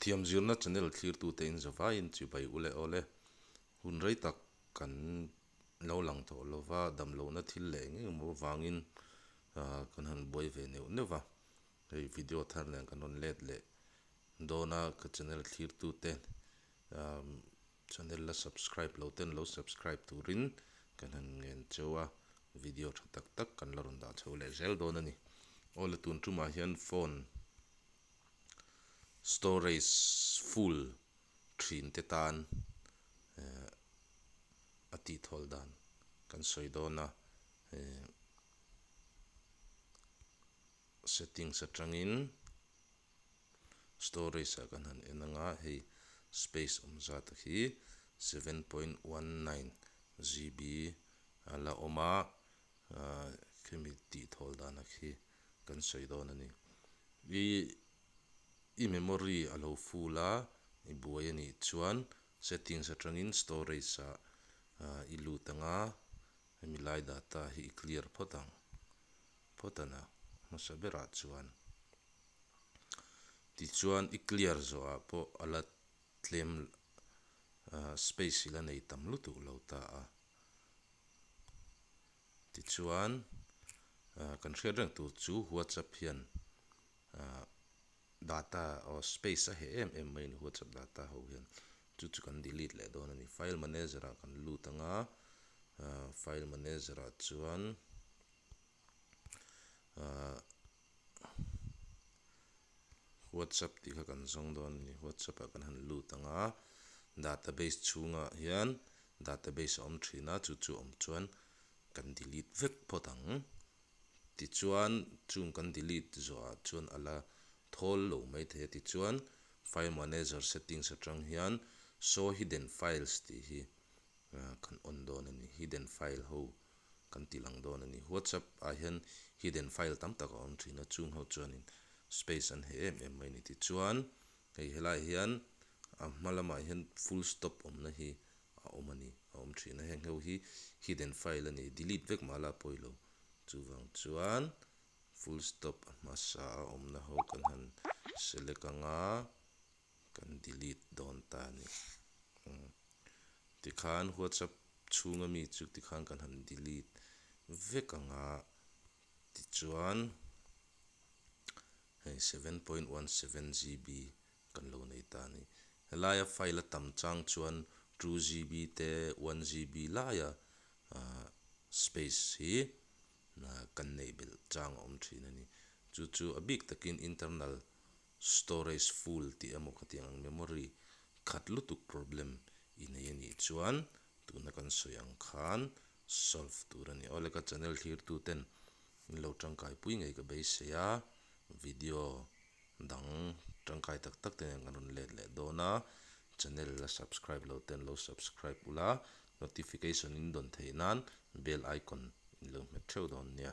Thiam zirna channel thlirtute in zavaiin chibai u leh awle. Hun rei tak kan lo lang tawh lova, damlohna thil leh eng eng emaw avangin kan han buai ve neuh neuh va. Hei video thar nen kan rawn let leh dawn a, ka channel thlirtute channel la subscribe lo ten lo subscribe turin kan han ngen cheu a, video tha tak tak kan la rawn dah chho leh zel dawn a ni. Awle tun tumah hian phone storage full thin te tan a tihthawl dan kan sawi dawn a. Settings atangin storage ah kan han en anga hei space awm zat hi 7.19 GB a la awm a, khimi tihthawl dan a khi kan sawi dawn a ni. I i memory a lo full a, i buai a nih chuan settings atangin storage ah i lut anga hemi lai data hi i clear phawt ang. Phawt a na hmasa berah chuan tichuan i clear zawhah pawh a la tlem space i la nei tam lutuk lo ta a. Tichuan kan hriat reng tur chu WhatsApp hian data or space a heh em em mai a ni WhatsApp data ho hian chu chu kan delete leh dawn a ni. File manager ah kan lut ang a, file manager ah chuan. Whatsapp tih kha kan zawng dawn a ni. Whatsapp ah kan han lut ang a, database chhungah hian database a awm thin a, chu chu awm chuan kan delete vek phawt ang. Tichuan chung kan delete zawhah chuan a la thawl lo mai thei a, tichuan file manager settings atang hian show hidden files tih hi kan on dawn a ni. Hidden file ho kan ti lang dawn a ni. WhatsApp ah hian hidden file tam tak a awm thin a, chung ho chuanin space an heh em em mai a ni. Tichuan hei helaiah hian a hma lamah hian full stop awmna hi a awm a ni, a awm thin a. Heng ho hi hidden file a ni, delete vek mah la pawi lo. Chuvang chuan full stop a hmasa a awmna ho kan han select ang a. Kan delete dawn ta a ni. Tikhan WhatsApp chhunga mi chu tikhan kan han delete vek ang a, tichuan hei 7.17 GB kan lo nei ta a ni. Helaia file a tam chang chuan 2 GB te 1 GB laia space hi kan neih belh chang a awm thin a ni. Chu chu a bik takin internal Storage full tih emaw khatiang ang memory khat lutuk problem i nei a nih chuan tuna kan sawi ang khan solve tur a ni. Awle ka channel thlirtu ten min lo tangkai pui ngei ka beisei a, video dang tangkai tak tak te nen kan rawn let leh dawn a, channel la subscribe lo ten lo subscribe ula, notification in dawn theih nan bell icon in lo hmet theuh dawn nia.